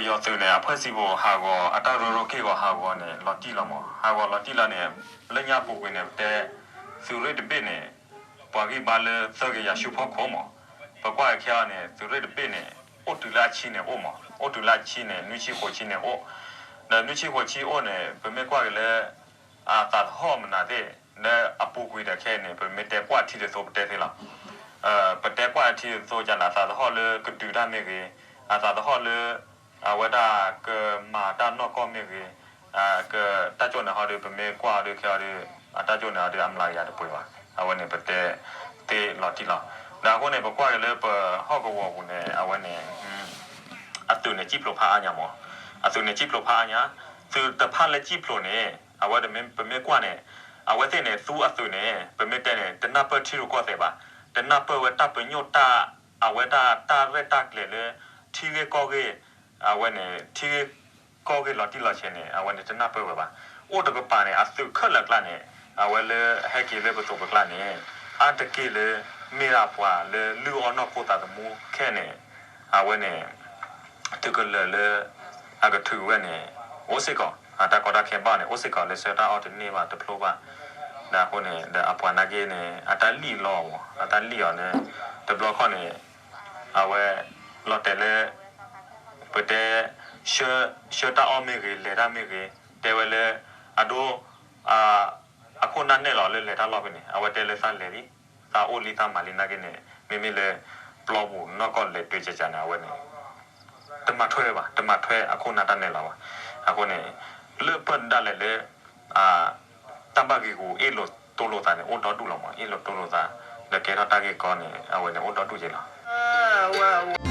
ယီၤသုးန့ၣ် အဖှဲၣ်စံးဘိၣ်ဟးဂီၤ အတၢ်ရၢရိက့ၢ်ဂီၤဟးဂီၤန့ၣ် လီၤတံၢ်လီၤမး, ဟးဂီၤလီၤတံၢ်လီၤန့ၣ် လၢညါပူၤကွံာ်န့ၣ် ပတဲ သုးရ့ၣ်တဘ့ၣ်န့ၣ် ပှၤဂံၢ်ဘါလၢသၢကယၤဆူဖီခိၣ်မး, ပကွၢ်ခဲအံၤန့ၣ် သုးရ့ၣ်တဘ့ၣ်န့ၣ် အိၣ်တုၤလၢအဆံန့ၣ်အိၣ်မး, အိၣ်တုၤလၢအဆံန့ၣ် နွံဆံဃိးဆံန့ၣ်အိၣ်, ဒီးနွံဆံဃိးဆံအိၣ်န့ၣ် ပမ့ၢ်ကွၢ်က့ၤလၢ အသးသဟီၣ်မနုၤသ့ၣ် လၢအပူၤကွံာ်ဒီးခဲအံၤန့ၣ် ပမ့ၢ်တဲကွၢ်ထံတသိးပတဲသ့လီၤ. ပတဲကွၢ်ထံတသိးကန့ၣ် အသးသဟီၣ်လၢကဒုးတၢ်မ့ၢ်ဂ့ၤ, အသးသဟီၣ်လၢ အဝဲဒၣ်ကမၤတၢ်နီၢ်ကီၢ်မ့ၢ်ဂ့ၤ, တၢ်ကၠိၣ်န့ၣ်ဟီဒီး ပမ့ၢ်ကွၢ်အီၤဒီးခဲအံၤဒီး အတၢ်ကၠိၣ်န့ၣ်ဟီဒီး အမျးကယၤတပှဲၤဘၣ်. အဝဲန့ၣ်ပတဲသ့လီၤတံၢ်လီၤ. ဒီးအဃိန့ၣ် ပကွၢ်က့ၤလၢပဟီၣ်ကဝီၤပူၤန့ၣ် အဝဲန့ၣ် အသုးန့ၣ် စံၣ်ဖျိးဖးအါညါမး, အသုးန့ၣ် စံၣ်ဖျိးဖးအါညါ, သုးတဖၣ်လၢစံၣ်ဖျိးန့ၣ် အဝဲဒၣ်မ့ၢ်ပမ့ၢ်ကွၢ်န့ၣ် အဝဲသ့ၣ်န့ၣ် သူအသုးန့ၣ် ပမ့ၢ်တဲန့ၣ် တနၢ်ပၢၢ်ထံရူၢ်ကီၢ်သဲးဘၣ်, တနၢ်ပၢၢ်ဝဲတၢ်ပညိၣ်တၢ် အဝဲဒၣ်တၢ်ရဲၣ်တၢ်ကျဲၤလၢ ထံဂ့ၢ်ကီၢ်ဂ့ၢ်, အဝဲန့ၣ် ထံဂ့ၢ်ကီၢ်ဂ့ၢ်လီၤတံၢ်လီၤဆဲးန့ၣ် အဝဲန့ၣ်တနၢ်ပၢၢ်ဝဲဘၣ်. အိၣ်တကပၤန့ၣ် အသုးခဲလၢာ်အကျါန့ၣ် အဝဲလၢအဟဲက့ၤလၢပသိးပကျါန့ၣ် အါတက့ၢ်လၢ မ့ၢ်ဒၣ်ပှၤလၢလုၢ်အီၣ်နီၢ်ခိသးသမူခဲန့ၣ် အဝဲန့ၣ် သုးကလၢၤလၢ အကထုးဝဲန့ၣ် အိၣ်စ့ၢ်ကီး, အတၢ်ကီတၢ်ခဲဘၣ်န့ၣ် အိၣ်စ့ၢ်ကီးလၢဆၢတၢ်အီၣ်တန့ၢ်ဘၣ်တဖျိဘၣ်. ဒီးအဃိန့ၣ် ဒီးအပှၤနာ်က့န့ၣ် အတၢ်လံၣ်လီၤမး, အတၢ်လံၣ်အီၤန့ၣ် တဘျီခီန့ၣ် အဝဲ လီၤတဲာ်လၢ ပတဲ ဆၢ ဆၢတၢ်အီၣ်မ့ၢ်ဂ့ၤ လဲၤတၢ်မ့ၢ်ဂ့ၤ တဲဝဲလၢ အဒိ အခိၣ်နၢ်နဲၣ်လီၤလၢလဲၤတၢ်လီၢ်ဖဲန့ၣ် အဝဲတဲလၢသးလဲၤလံ, သးအိၣ်လံသးမၤလံနာ်က့န့ၣ် မ့မ့ၢ်လၢ ပျီပူၤနီၢ်ကီၢ်လဲၤတွဲကကန့ၣ် အဝဲန့ၣ် တမၤထွဲဘၣ်, တမၤထွဲအခိၣ်နၢ်တၢ်နဲၣ်လီၤဘၣ်. အဃိန့ၣ် လၢပၢၢ်ဒၣ်လဲာ်လၢ တၢ်ဘၣ်ဂ့ၤဂူာ်အ့ၣ်လိာ်တိလိာ်သးန့ၣ် အိၣ်ဒီဒူၣ်လီၤမး, အ့ၣ်လိာ်တိလိာ်သး ဒီးကဲထီၣ်တၢ်ဂ့ၢ်ကီန့ၣ် အဝဲန့ၣ်အိၣ်ဒီဒူၣ်က့လီၤ.